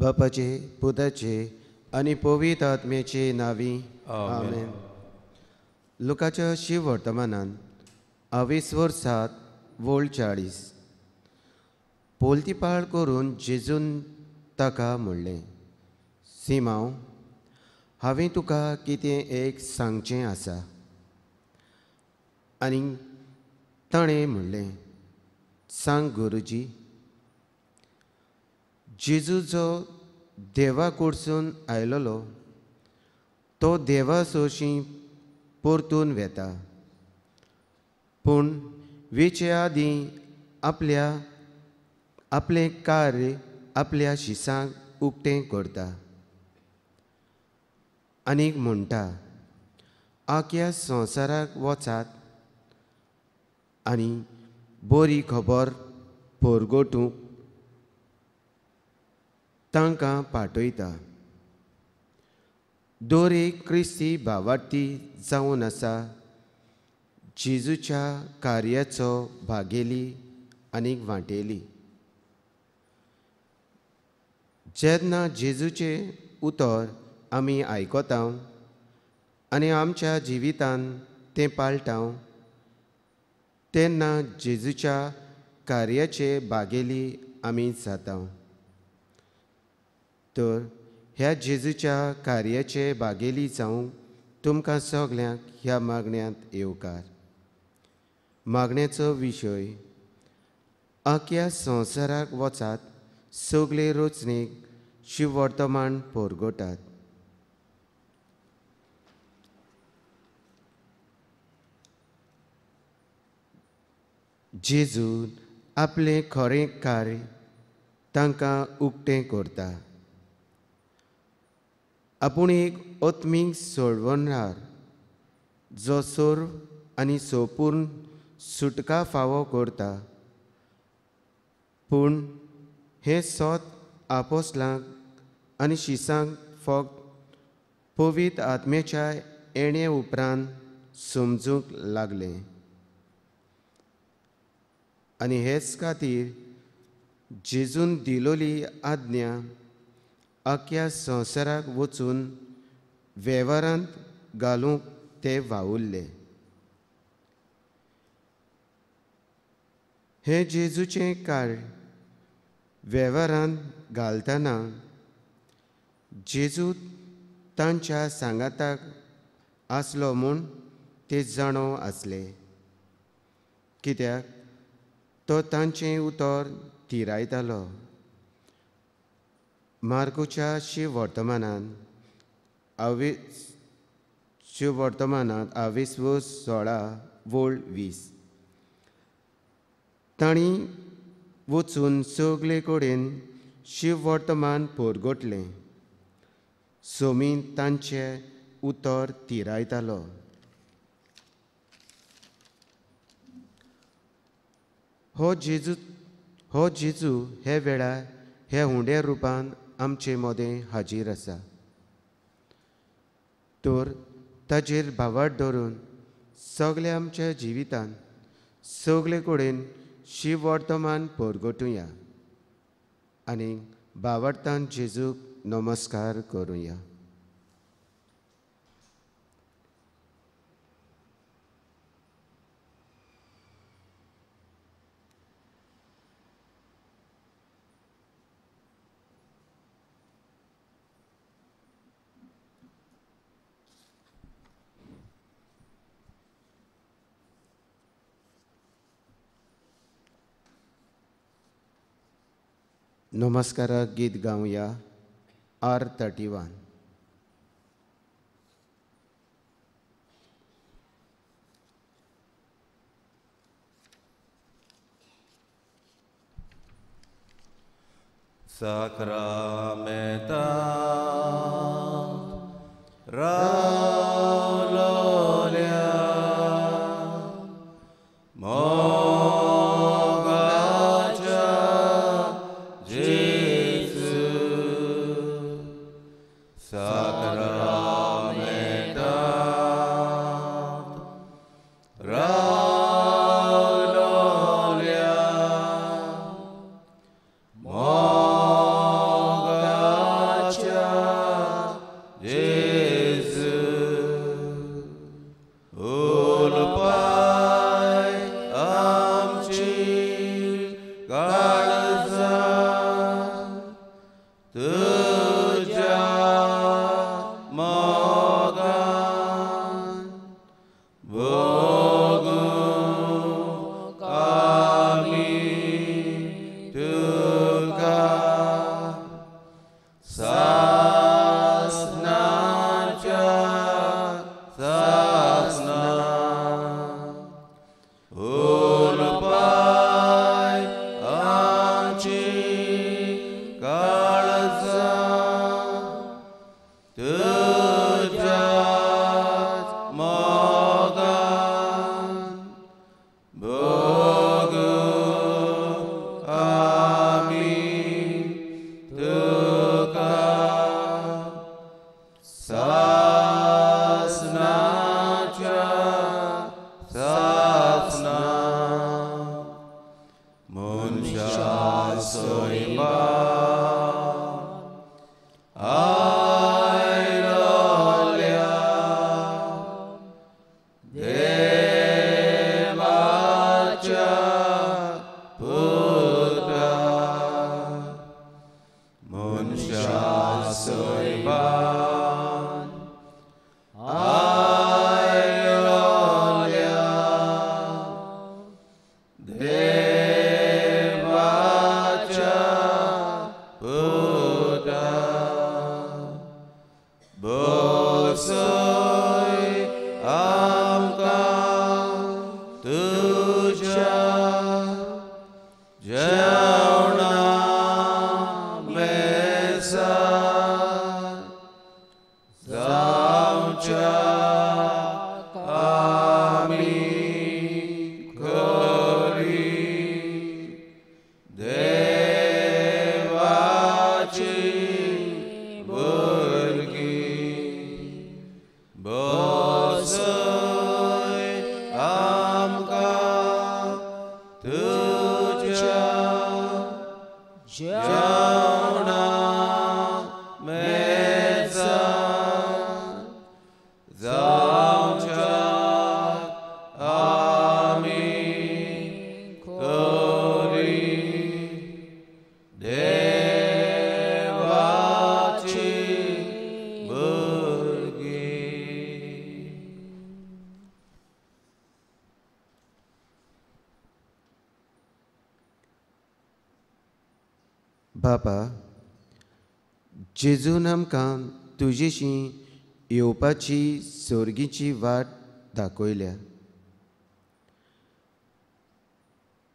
बापाचे पुताचे आनी पवित्र आत्म्याचे नांवी आमेन. लुकाच्या शिव वर्तमानान आवेसवर 7 वोळ 40 पोलतीपाळ करून जेजून ताका म्हणलें, सिमांव, हांवें तुका कितें एक सांगचें आसा. आनी ताणें म्हणलें, सांग गुरुजी. जेजू जो देवा कडसून आयलोलो तो देवा सोशी परतून वेता, पूण वेचे आदीं आपल्या आपलें कार्य आपल्या शिसांक उक्तें करता आनीक म्हणटा, आख्या संवसाराक वचात आनी बरी खबर परगटूंक तांकां पाठयता. दर एक क्रिस्ती भावार्थी जावन आसा जेजूच्या कार्याचो भागेली आनी वांटेली. जेन्ना जेजूचें उतर आमी आयकता आनी आमच्या जिवितान तें पाळटा तेन्ना जेजूच्या कार्याचे भागेली आमी जाता. तर ह्या जेजूच्या कार्याचे भागेली जावंक तुमकां सगल्यांक ह्या मागण्यांत येवकार. मागण्याचो विशय, आख्या संवसाराक वचात, सगळे रचणेक शिववर्तमान परगटात. जेजू आपलें खरें कार्य तांकां उक्तें करता. आपूण एक आत्मीक सोडवणहार जो सर्व आनी संपूर्ण सुटका फावो करता, पूण हें सत आपोसलांक आनी शिसांक फक्त पवित्र आत्म्याच्या येणे उपरांत समजूंक लागलें. आनी हेच खातीर जेजून दिलोली आज्ञा आख्या संवसाराक वचून वेव्हारांत घालूंक ते वावुरले. हें जेजूचें कार्य वेव्हारांत घालतना जेजू तांच्या सांगाताक आसलो म्हूण ते जाणो आसले, कित्याक तो तांचें उतर थिरायतालो. मार्कोच्या शिववर्तमानान शिववर्तमानांत आवेसवो 16 वोळ 20 तांणी वचून सगळे कडेन शिववर्तमान परगटलें. सोमीन तांचें उतर थिरायतालो. हो जेजू हे वेळार हे हुंड्या रुपान आमचे मदें हाजीर आसा. तर ताजेर भावार्थ धरून सगल्या आमच्या जिवितान सगळे कडेन शिववर्तमान परगटुया आनी भावार्थान जेजूक नमस्कार करुया. नमस्काराक गीत गावया R31. Sacramenta रावलोल्या मोगाच्या जेवणा मेजार जावच्या आमी खरी देवाची भुरगीं बसय आमकां तुज्या जेवणा मेजार जावच्या आमी खरी देवाची भुरगीं. बापा, जेजून आमकां तुजेशी येवपाची सोर्गीची वाट दाखयल्या,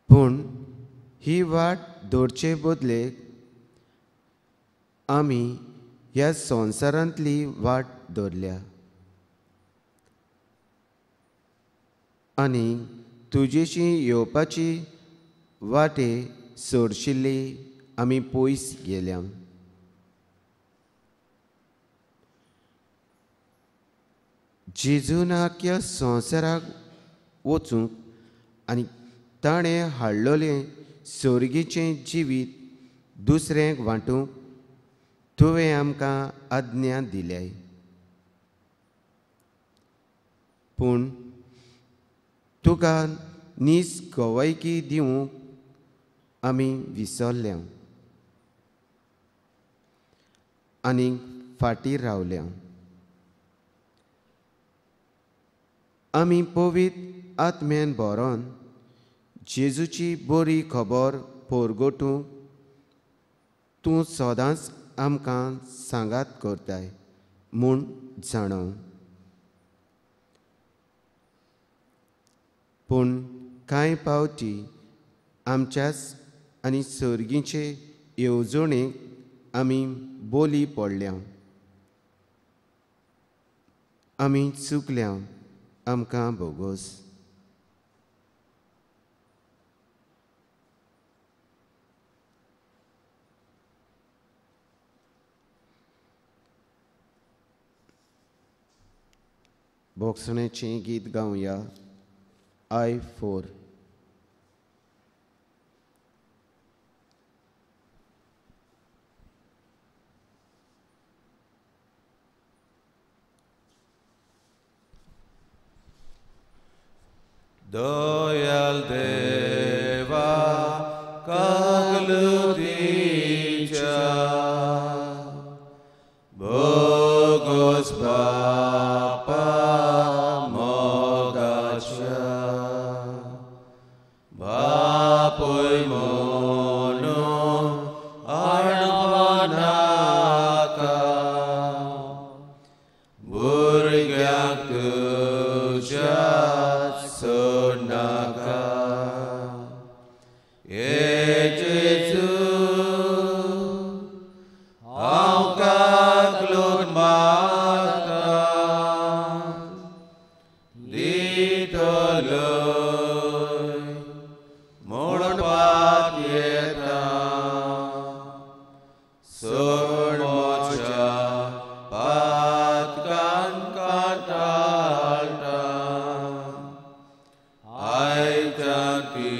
पूण ही वाट दवरचे बदलेक आमी ह्या संवसारांतली वाट दवरल्या आनी तुजेशी येवपाची वाटे सोडशिल्ली आमी पयस गेल्या. जेजून आख्या संवसाराक वचूंक आनी ताणें हाडलेलें सोर्गीचें जिवीत दुसऱ्यांक वांटूंक तुवें आमकां आज्ञा दिल्याय, पूण तुका नीज गवायकी दिवंक आमी विसरल्या आनी फाटीं रावल्या. आमी पवित्र आत्म्यान भरोन जेजूची बरी खबर परगटूंक तूं सदांच आमकां सांगात करताय म्हूण जाणो, पूण कांय पावटी आमच्याच आनी सर्गीचे येवजणेक आमी बोली पडल्या, आमी चुकल्या, आमकां भोगोस. भोगसणेचें गीत गावया I4. दयाल देवा काकलुतीच्या भोगोस बापा मोगाच्या बापूय म्हणून आडवनाका भुरग्यांक तुज्या सोडनाका. हे जेजू हांव काकलूट मागता दितलोय म्हूण पातयेता सोड म्हज्या पातकान कांटाळटा आयच्यान ती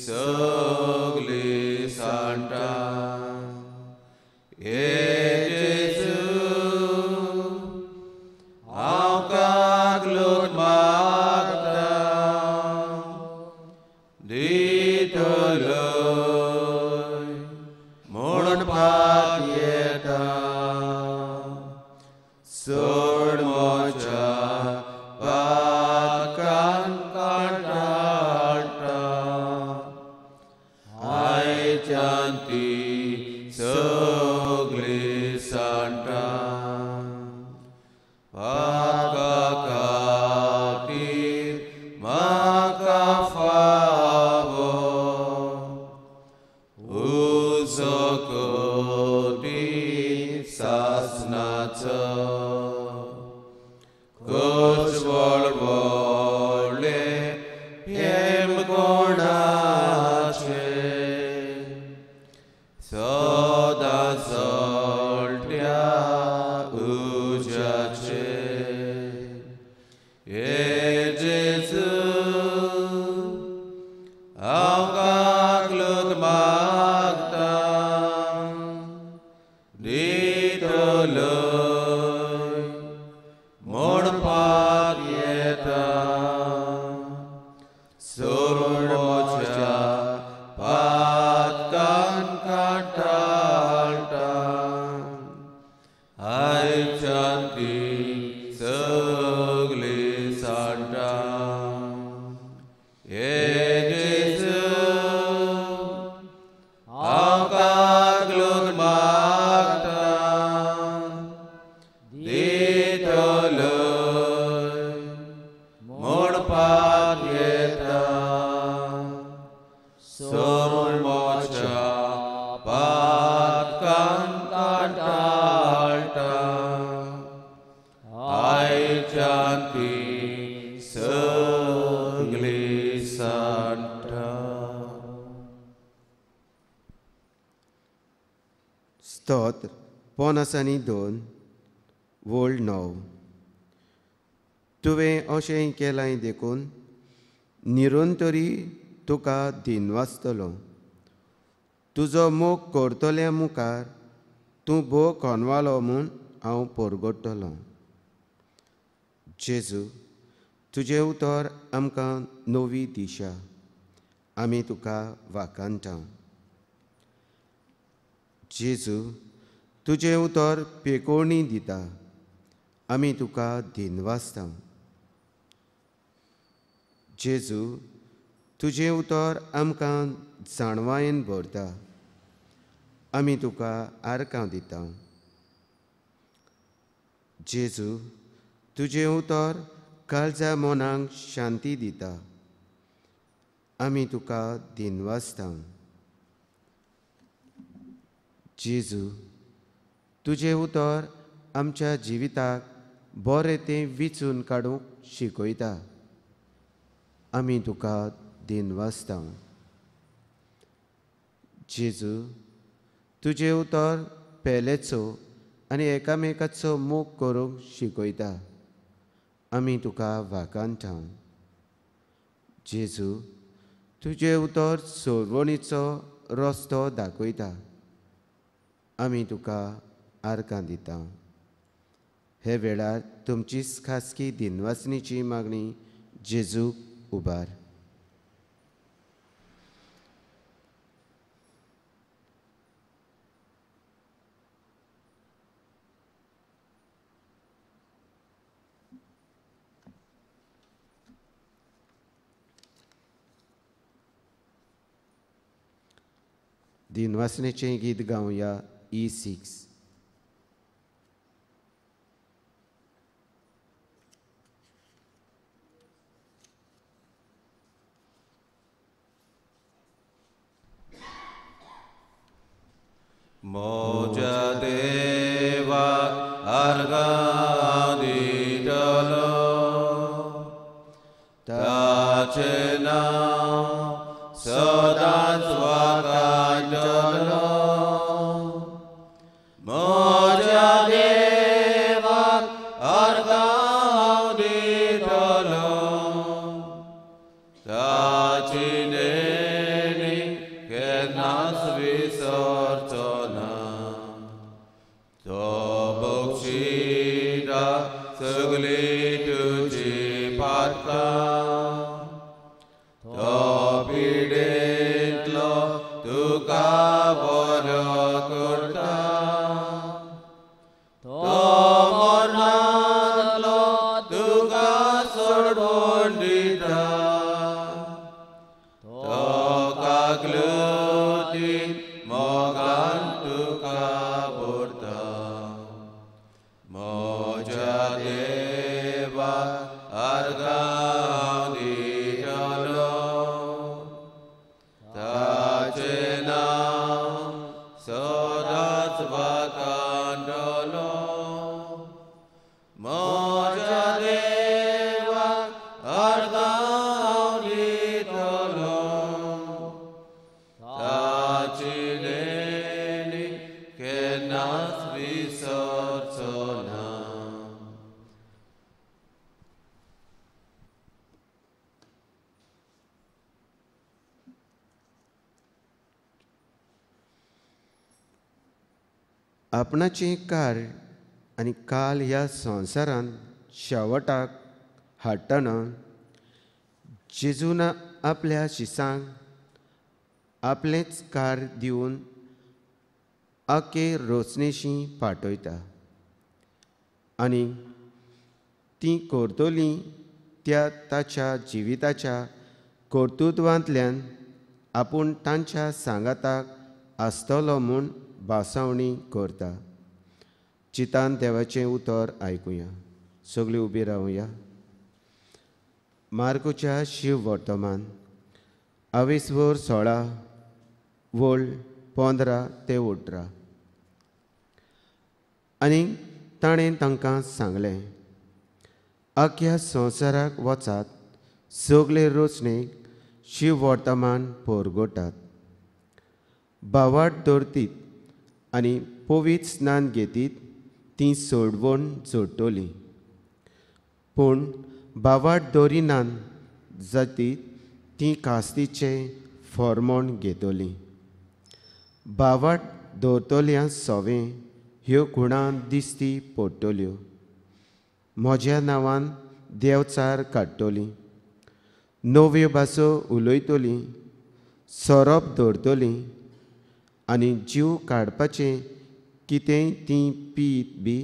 सगली सांडटा. हे जेजू हांव काकलूट मागता दितलोय म्हूण पातयेता सोड म्हज्या पातकान कांटाळटा आयच्यान ती सगली सांडटा. पातका खातीर म्हाका फावो सोडमोच्या पातकांक कांटाळटा आयच्यान ती सगळी सांडटा. स्तोत्र 52 वोळ 9. तुवें अशें केलां देखून निरंतरी तुका दिनवासतलो. तुजो मोग करतल्या मुखार तूं भोव कोनवालो म्हूण हांव परगट्टलो. जेजू, तुजें उतर आमकां नवी दिशा, आमी तुका वाखाणटा. जेजू, तुजें उतर पेकोवणी दिता, आमी तुका दिनवासता. जेजू, तुजें उतर आमकां जाणवायेन भरता, आमी तुका आर्कां दिता. जेजू, तुजें उतर काळजा मनाक शांती दिता, आमी तुका दिनवासता. जेजू, तुजें उतर आमच्या जिविताक बरें तें विचून काडूंक शिकयता, आमी तुका दिनवासता. जेजू, तुजें उतर पेलेचो आनी एकामेकाचो मोग करूंक शिकयता, आमी तुका वाखाणटा. जेजू, तुजें उतर सोडवणीचो रस्तो दाखयता, आमी तुका आर्कां दिता. हे वेळार तुमचीच खासगी दिनवासणीची मागणी जेजूक उबार. दिनवासनेचें गीत गावया E6. म्हज्या देवाक आर्गां दितलो, ताचें नांव सदांच वाखाणटलो. म्हज्या देवाक आर्गां दितलो, ताची देणी केन्नाच विसरचो ना. तो बक्षिता सगळीं तुजी पातकां, तो पिडेंतलो तुका बरो करता, तो मरणांतलो तुका सोडून दिता, तो काकलुतीन मोगान तुका भरता. म्हज्या देवाक आर्गां दितलो, ताचें नांव सदांच वाखाणटलो. म्हज्या देवाक आर्गां दितलो, ताची देणी केन्नाच विसरचो ना. आपणाचें कार्य आनी काल ह्या संवसारांत शेवटाक हाडटना जेजून आपल्या शिसांक आपलेंच कार्य दिवन आखे रोचणेशी पाठयता आनी ती करतली त्या ताच्या जिविताच्या कर्तृत्वांतल्यान आपूण तांच्या सांगाताक आसतलो म्हूण भासावणी करता. चितान देवाचें उतर आयकुया. सगळीं उबी रावया. मार्कोच्या शिव वर्तमान आवेसवर 16 वळ 15 ते 18. आनी ताणें तांकां सांगलें, आख्या संवसाराक वचात, सगळे रोचणेक शिववर्तमान पोरगोटात, भावाट दवरतीत आनी पवित्र स्नान घेतीत ती सोडवण जोडटली, पूण भावाट दवरिनात जातीत ती कास्तीचें फॉर्मोण घेतली. भावाट दवरतल्या सोवें ह्यो खुणां दिसती पडटल्यो. म्हज्या नांवान देवचार काडटली, नव्यो भासो उलयतली, सोरोप दवरतली आनी जीव काडपाचें कितेंय तीं पीत बी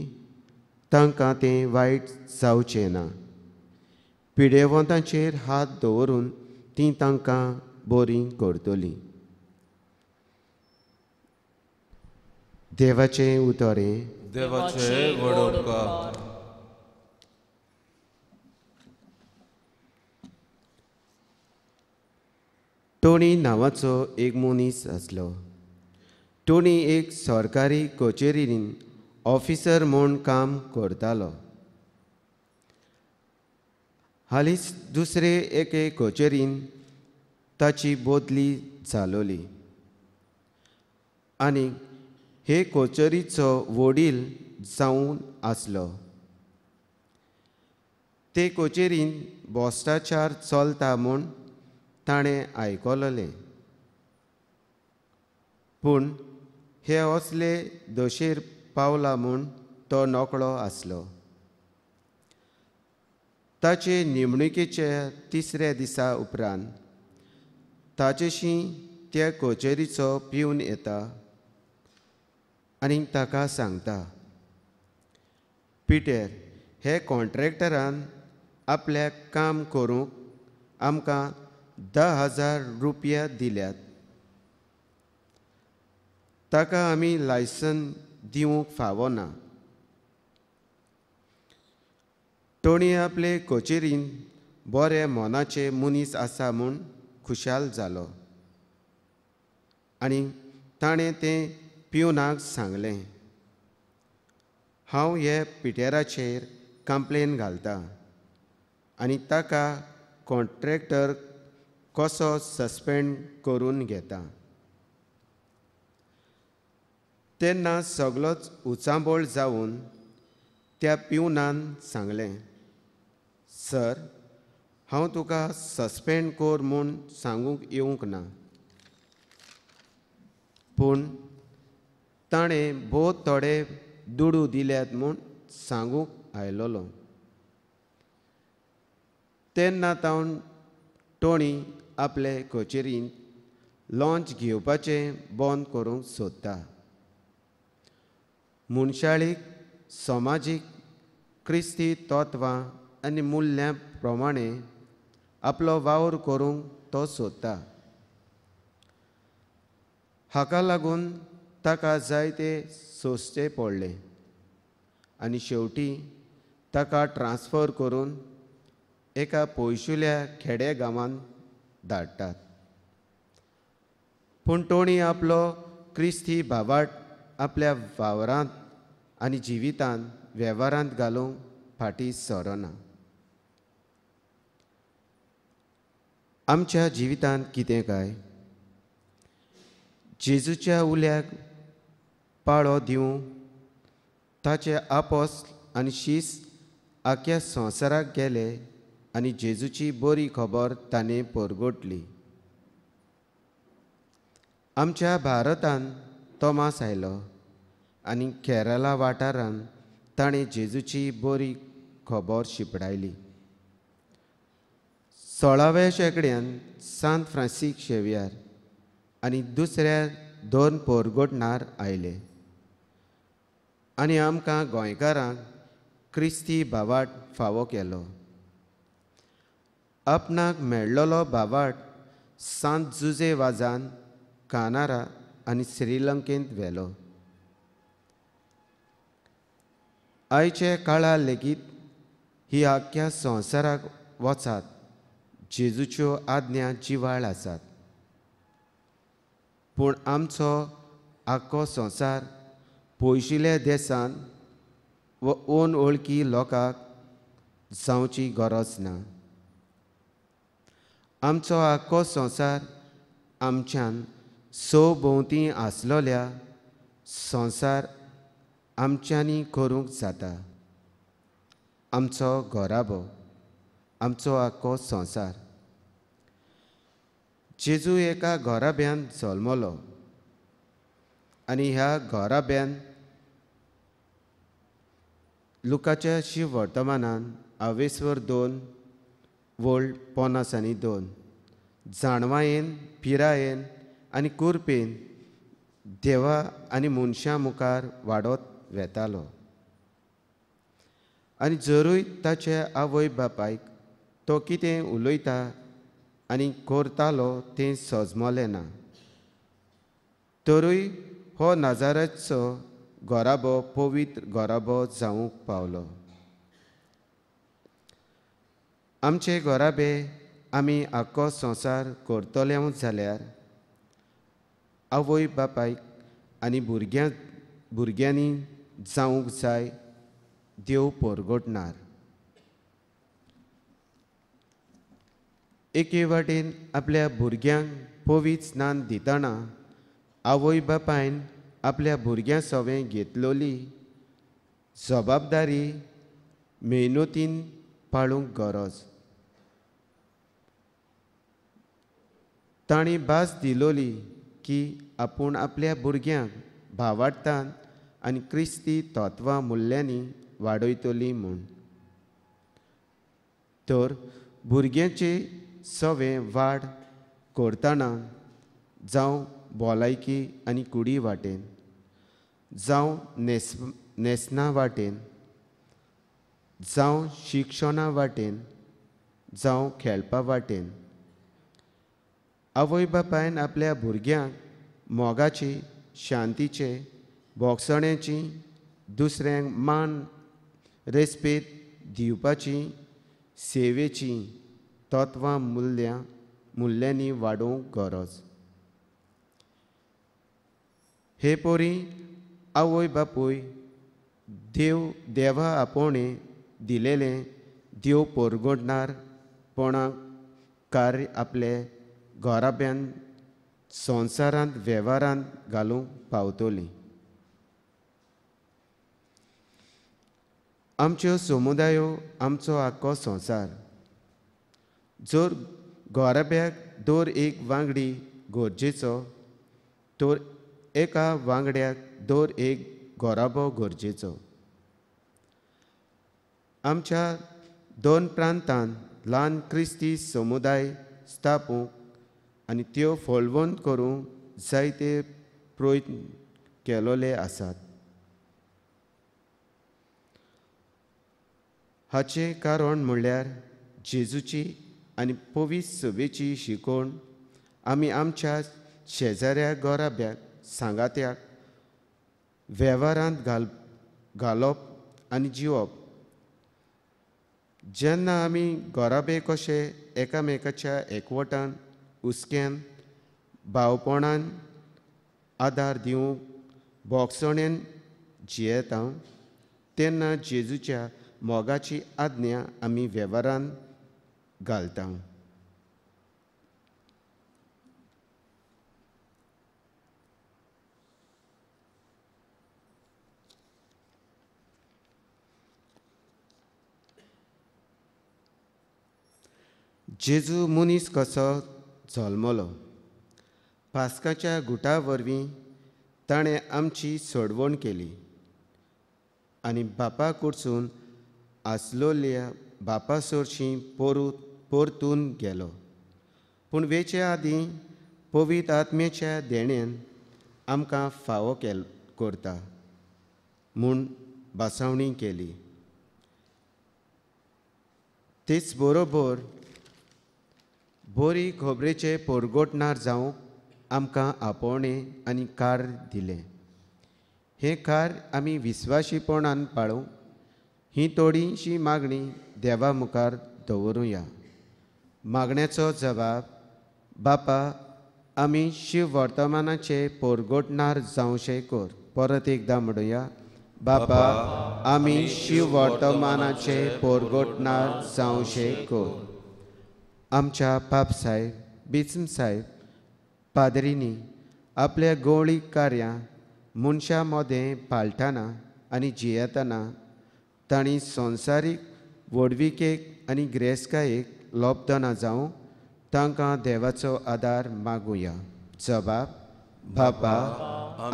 तांकां तें वायट जावचें ना. पिडेवंतांचेर हात दवरून तीं तांकां बरीं करतलीं. देवाचें उतर हें. देवाचें व्हड उपकार. टोनी नांवाचो एक मनीस आसलो. टोनी एक सरकारी कचेरीन ऑफिसर म्हूण काम करतालो. हालींच दुसरे एके कचेरीन ताची बदली जालोली आनी हे कचेरीचो वडील जावन आसलो. ते कचेरीन भ्रश्टाचार चलता म्हूण ताणें आयकलें, पूण हे असले दशेर पावला म्हूण तो नकळो आसलो. ताचे नेमणुकेच्या तिसऱ्या दिसा उपरांत ताचेशी त्या कचेरीचो पिवन येता आनी ताका सांगता, पिटर, हे कॉन्ट्रॅक्टरान आपल्याक काम करूंक आमकां 10,000 रुपया दिल्यात. ताका आमी लायसन दिवंक फावना. टोनी आपले कचेरीन बरे मनाचे मनीस आसा म्हूण खुशाल जालो आनी ताणें तें पिवनाक सांगलें, हांव हे पिटेराचेर कंप्लेन घालता आनी ताका कॉन्ट्रॅक्टर कसो सस्पेंड करून घेता. तेन्ना सगलोच उचांबळ जावन त्या पिवनान सांगलें, सर, हांव तुका सस्पेंड कर म्हूण सांगूंक येवंक ना, पूण ताणें भोव थोडे दुडू दिल्यात म्हूण सांगूंक आयलोलो. तेन्ना तावन टोनी आपले कचेरींत लॉंच घेवपाचें बंद करूंक सोदता. मनशाळीक समाजीक क्रिस्ती तत्वां आनी मुल्यां प्रमाणे आपलो वावर करूंक तो सोदता. हाका लागून ताका जायते सोंसचें पडलें आनी शेवटी ताका ट्रान्सफर करून एका पयसुल्या खेडे गांवांत धाडटात. पूण टोनी आपलो क्रिस्ती भावाट आपल्या वावरांत आनी जिवितांत वेव्हारांत घालूंक फाटीं सरना. आमच्या जिवितांत कितें काय जेजूच्या उल्याक पाळो दिवंक ताचे आपोस आनी शीस आख्या संवसाराक गेले आनी जेजूची बरी खबर ताणें परगटली. आमच्या भारतांत तोमास आयलो आनी केरला वाठारांत ताणें जेजूची बरी खबर शिंपडायली. 16व्या शेंकड्यांत सांत फ्रांसीक शेवियर आनी दुसऱ्या 2 पोरगोटणार आयले आनी आमकां गोंयकारांक क्रिस्ती भावाट फावो केलो. आपणाक मेळ्ळलो भावाट सांत जुजे वाजान कानारा आनी श्रीलंकेंत व्हेलो. आयचे काळार लेगीत ही आख्ख्या संवसाराक वचात जेजूच्यो आज्ञा जिवाळ आसात. पूण आमचो आख्खो संवसार पयशिल्ल्या देशांत व अनवळखी लोकांक जावची गरज ना. आमचो आख्खो संवसार आमच्यान सभोंवती आसलोल्या संवसार आमच्यांनी करूंक जाता. आमचो घराबो, आमचो आख्खो संवसार. जेजू एका घराब्यांत जल्मलो आनी ह्या घराब्यान लुकाच्या शिव वर्तमानान आवेस्वर 2 वोल्ड 52 जाणवायेन, पिरायेन आनी कुरपेन देवा आनी मनशां मुखार वाडत वेतालो. आनी जरूय ताचे आवय बापायक तो कितें उलयता आनी करतालो तें सजमलें ना, तरूय हो नाजाराचो घराबो पवित्र घराबो जावंक पावलो. आमचे घराबे आमी आख्खो संवसार करतले जाल्यार आवय बापायक आनी भुरग्यांनी जावंक जाय देव परगटणार. एके वाटेन आपल्या भुरग्यांक पवित्र स्नान दितना आवय बापायन आपल्या भुरग्यां सवें घेतलोली जबाबदारी मेहनतीन पाळूंक गरज. तांणी भास दिलोली की आपूण आपल्या भुरग्यांक भावार्थान आनी क्रिस्ती तत्वां मुल्यांनी वाडयतली म्हूण. तर भुरग्यांचे सवें वाड करतना जावं भलायकी आनी कुडी वाटेन, जावं न्हेसणा वाटेन, जावं शिक्षणा वाटेन, जावं खेळपा वाटेन, आवय बापायन आपल्या भुरग्यांक मोगाची, शांतीचे, भोगसण्याची, दुसऱ्यांक मान रेस्पेद दिवपाची, सेवेची तत्वां मुल्यांनी वाडोवंक गरज. हे पोरी आवय बापूय देव देवा आपोवणें दिलेलें देव परगटणार पणाक कार्य आपले घराब्यान संवसारांत वेव्हारांत घालूंक पावतली. आमच्यो समुदायो, आमचो आख्खो संवसार जर घराब्याक दर एक वांगडी गरजेचो तर एका वांगड्याक दर एक घराबो गरजेचो. आमच्या दोन प्रांतान ल्हान क्रिस्ती समुदाय स्थापूंक आनी त्यो फळवंत करूंक जायते प्रयत्न केलोले आसात. हाचें कारण म्हणल्यार जेजूची आनी पवित्र सभेची शिकवण आमी आमच्या शेजाऱ्या घराब्याक सांगात्याक वेव्हारांत घालप आनी जिवप. जेन्ना आमी घराबे कशे एकामेकाच्या एकवटान, हुस्क्यान, भावपणान आदार दिवंक भोगसणेन जियेता तेन्ना जेजूच्या मोगाची आज्ञा आमी वेव्हारांत घालता. जेजू मनीस कसो जल्मलो. पास्काच्या गुटा वरवीं ताणें आमची सोडवण केली आनी बापा कडसून आसलोल्या बापा सरशीं परतून गेलो. पूण वेचे आदीं पवित्र आत्म्याच्या देण्यान आमकां फावो करता म्हूण भासावणी केली. तेच बरोबर बरी खबरेचे परगटणार जावंक आमकां आपोवणें आनी कार्य दिलें. हें कार्य आमी विस्वाशीपणान पाळूंक ही थोडीशी मागणी देवा मुखार दवरुया. मागण्याचो जबाब बापा आमी शिव वर्तमानाचे पोरगोटणार जावशें कर. परत एकदां म्हणुया, बापा आमी शिव वर्तमानाचे पोरगोटणार जावशें कर. आमच्या पाप साहेब, बिस्म साहेब, पाद्रींनी आपल्या गवळीक कार्यां मनशां मदें पाळटाना आनी जियेतना तांणी संवसारीक व्हडविकेक आनी गिरेस्तकायेक लोबदना जावं तांकां देवाचो आदार मागुया. जबाब, बापा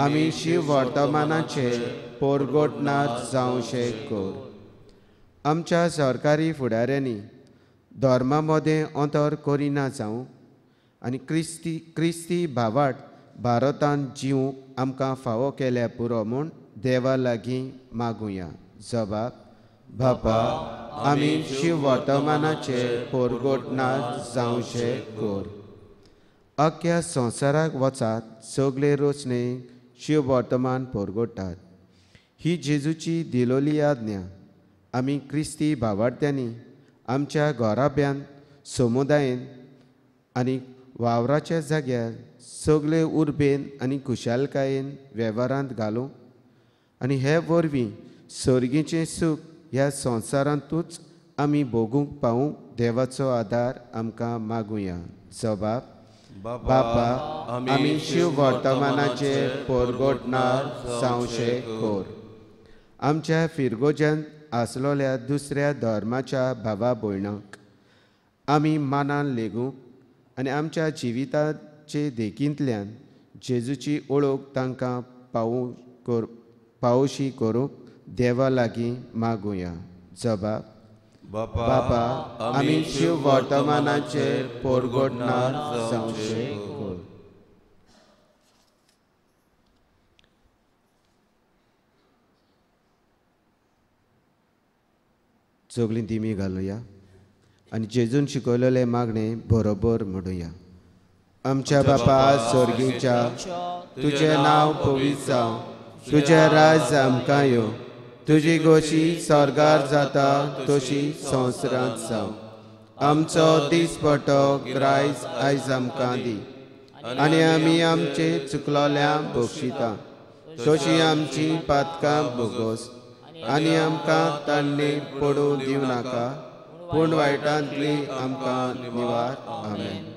आमी शिव वर्तमानाचे पोरगोटणार जावशें कर. आमच्या सरकारी फुडाऱ्यांनी धर्मा मदें अंतर करिना जावं आनी क्रिस्ती भावाट भारतांत जिवूंक आमकां फावो केल्या पुरो म्हूण देवा लागीं मागुया. जबाब, बापा आमी शिव वर्तमानाचे पोरगोटणार जावशें कर. अख्ख्या संवसाराक वचात सगळे रोचणे शिव वर्तमान पोरगोटात ही जेजूची दिलोली आज्ञा आमी क्रिस्ती भावार्थ्यांनी आमच्या घराब्यांत, समुदायेन आनी वावराच्या जाग्यार सगळे उर्बेन आनी खुशालकायेन वेव्हारांत घालूं आनी हे वरवीं सर्गीचें सूख ह्या संवसारांतूच आमी भोगूंक पावूंक देवाचो आदार आमकां मागुया. जबाब, बापा आमी शिव वर्तमानाचे पोरगोटणार जावशें कर. आमच्या फिरगोज्यांत आसलोल्या दुसऱ्या धर्माच्या भावा भयणांक आमी मानान लेगूंक आनी आमच्या जिविताचे देखींतल्यान जेजूची ओळख तांकां पावशी करूंक देवा लागीं मागुया. जबाब, बापा आमी शिव वर्तमानाचे पोरगोटणार जावशें कर. सगळीं दिमी घालुया आनी जेजून शिकयलेलें मागणें बरोबर म्हणुया. आमच्या बापा स्वर्गीच्या, तुजें नांव पवित्र जावं, तुजें राज आमकां येवं, तुजी गोशी स्वर्गार जाता तशी संवसारांत जावं. आमचो दिसपटो ग्रायज आयज आमकां दी आनी आमी आमचे चुकलोल्यांक बक्षिता तशी आमची पातकां भोगोस आनी आमकां तांणी पडूं दिवं नाका, पूण वायटांतली आमकां निवार. आमेन.